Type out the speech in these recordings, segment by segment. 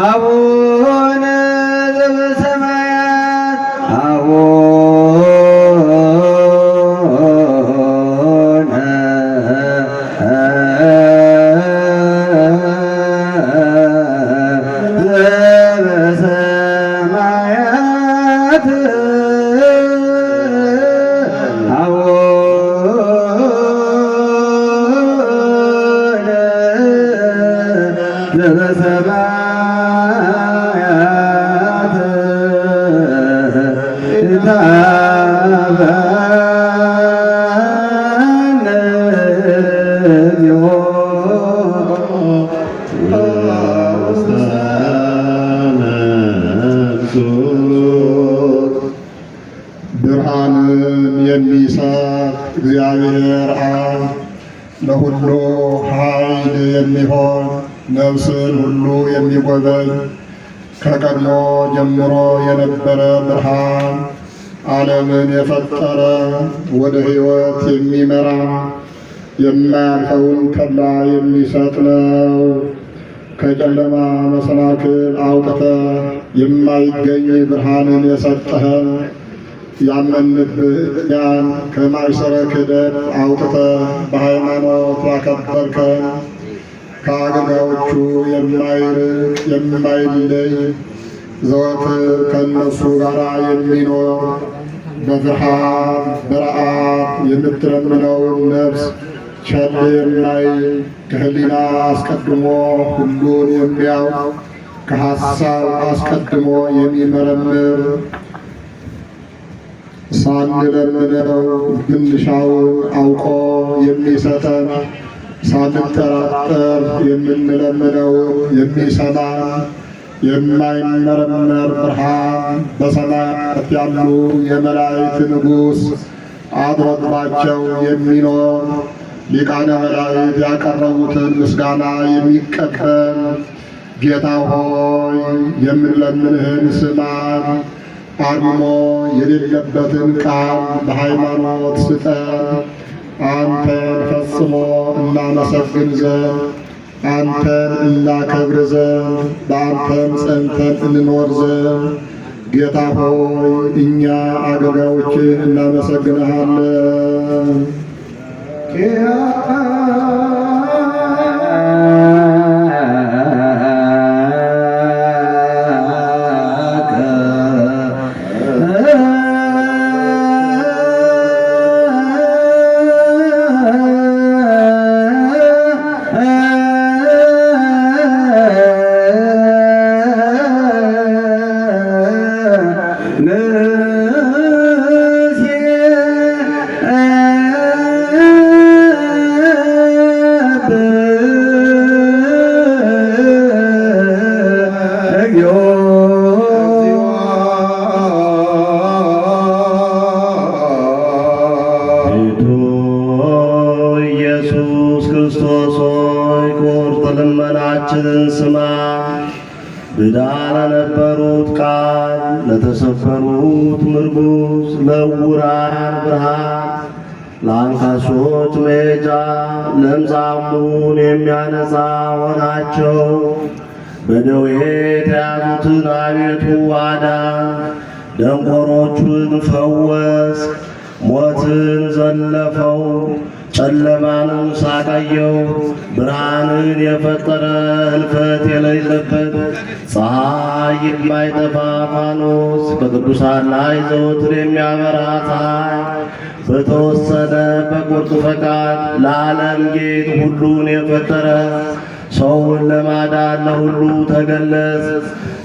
አቡነ ዘበሰማያት አቡነ ዘበሰማያት አቡነ ዘበሰማያት ኢታብአነ እግዚኦ ብርሃንን የሚሰጥ እግዚአብሔር አብ ለሁሉ ኃይል የሚሆን ነፍስን ሁሉ የሚጎበኝ ከቀድሞ ጀምሮ የነበረ ብርሃን ዓለምን የፈጠረ ወደ ሕይወት የሚመራ የማያልፈውን ተድላ የሚሰጥ ነው። ከጨለማ መሰናክል አውጥተህ የማይገኝ ብርሃንን የሰጠኸን ያመንብህ እኛን ከማይሰረ ክህደት አውጥተህ በሃይማኖት ያከበርከን ከአገልጋዮቹ የማይርቅ የማይለይ ዘወትር ከእነሱ ጋር የሚኖር በፍርሃት በረዓት የምትለምነውን ነፍስ ቸል የማይል ከሕሊና አስቀድሞ ሁሉን የሚያውቅ ከሐሳብ አስቀድሞ የሚመረምር ሳንለምነው ብንሻውን አውቆ የሚሰጠን ሳንጠራጠር የምንለምነውን የሚሰማን የማይመረመር ብርሃን በሰማያት ያሉ የመላእክት ንጉሥ አድሮባቸው የሚኖር ሊቃነ መላእክት ያቀረቡትን ምስጋና የሚቀበል ጌታ ሆይ የምንለምንህን ስማን። አርምሞ የሌለበትን ቃል በሃይማኖት ስጠን። አንተን ፈጽሞ እናመሰግን ዘንድ አንተን እናከብር ዘንድ በአንተም ጸንተን እንኖር ዘንድ ጌታ ሆይ እኛ አገልጋዮችህ እናመሰግንሃለን። ንሴ ብዳ ለነበሩት ቃል፣ ለተሰበሩት ምርኩዝ፣ ለዕውራን ብርሃን፣ ለአንካሶች መሄጃ፣ ለምጻሙን የሚያነጻ ሆናቸው። በደዌ የተያዙትን አቤቱ አዳን፣ ደንቆሮቹን ፈወስ። ሞትን ዘለፈው፣ ጨለማንም ሳቀየው። ብርሃንን የፈጠረ ሕልፈት የሌለበት ፀሐይ የማይጠፋ ፋኖስ በቅዱሳን ላይ ዘወትር የሚያበራ ፀሐይ በተወሰነ በቁርጥ ፈቃድ ለዓለም ጌጥ ሁሉን የፈጠረ ሰውን ለማዳን ለሁሉ ተገለጽ።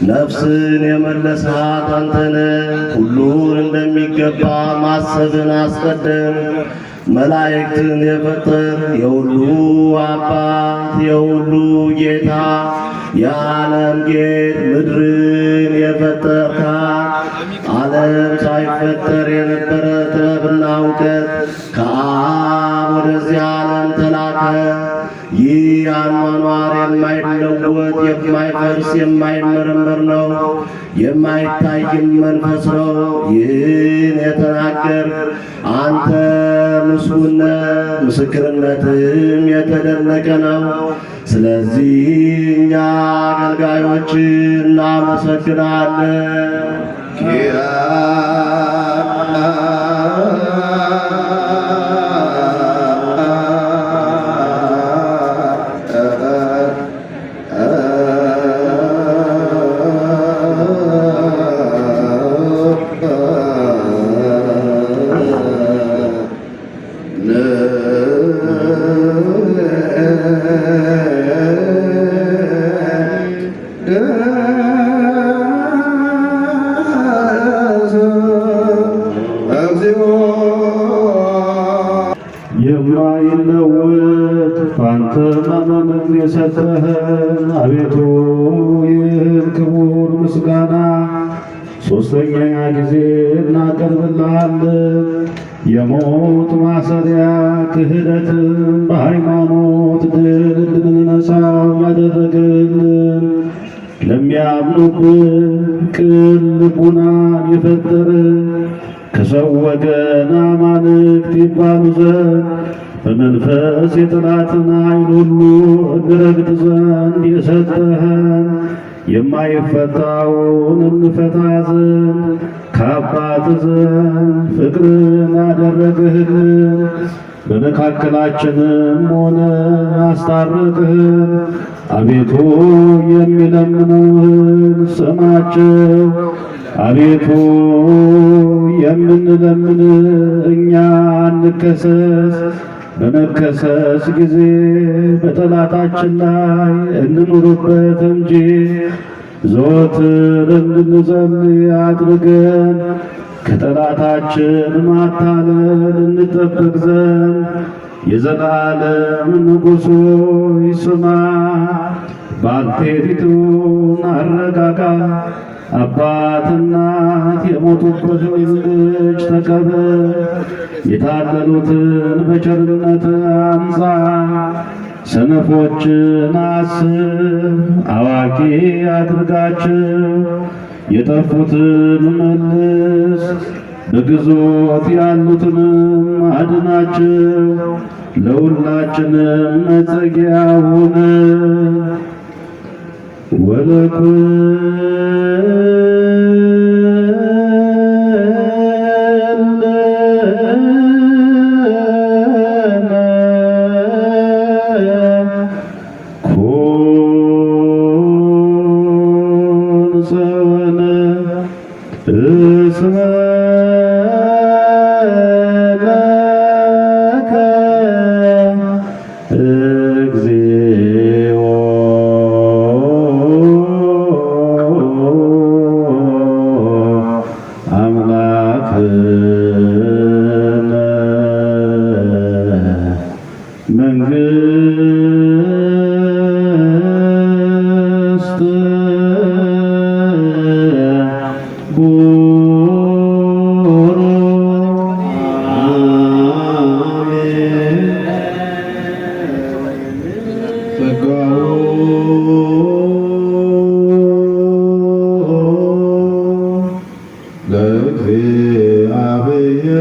ነፍስን የመለስሃት አንተነህ። ሁሉን እንደሚገባ ማሰብን አስቀድም። መላእክትን የፈጠር የሁሉ አባት የሁሉ ጌታ የዓለም ጌጥ ምድርን የፈጠርካት ዓለም ሳይፈጠር የነበረ ጥበብና እውቀት ከአብ ወደዚህ ዓለም ተላከ። ይህ አኗኗር የማይለወጥ የማይፈርስ የማይመረመር ነው፣ የማይታይም መንፈስ ነው። ይህን የተናገር አንተ ምስጉን ነህ፣ ምስክርነትህም የተደነቀ ነው። ስለዚህ እኛ አገልጋዮች እናመሰግናለን። የማይለወጥ አንተ ማመንን የሰጠህን አቤቱ ይህን ክቡር ምስጋና ሦስተኛ ጊዜ እናቀርብልሃለን። የሞት ማሰሪያ ክህደትን በሃይማኖት ድል እንድንነሳው ያደረግልን ለሚያምኑብህ ቅን ልቡናን የፈጠረ ከሰው ወገን አማልክት ይባሉ ዘንድ በመንፈስ የጠላትን ኃይል ሁሉ እንረግጥ ዘንድ የሰጠኸን የማይፈታውን እንፈታ ዘንድ ከአባት ዘንድ ፍቅርን ያደረግህልን በመካከላችንም ሆነ አስታረቅህን። አቤቱ የሚለምኑህን ስማቸው። አቤቱ የምንለምን እኛ አንከሰስ። በመከሰስ ጊዜ በጠላታችን ላይ እንኑርበት እንጂ ዘወትር እንድንጸልይ አድርገን ከጠላታችን ማታለል እንጠበቅ ዘንድ የዘላለም ንጉሡ ይስማ። ባልቴቲቱን አረጋጋ። አባት እናት የሞቱበትን ልጅ ተቀበል። የታለሉትን በቸርነት አንጻ። ሰነፎችን አስብ፣ አዋቂ አድርጋቸው። የጠፉትን መልስ፣ በግዞት ያሉትንም አድናቸው። ለሁላችንም መጠጊያ ሁን። ወለኩልነ ኩን ዘወነ እስመ ለከ እግዚኦ። እግዚአብሔር።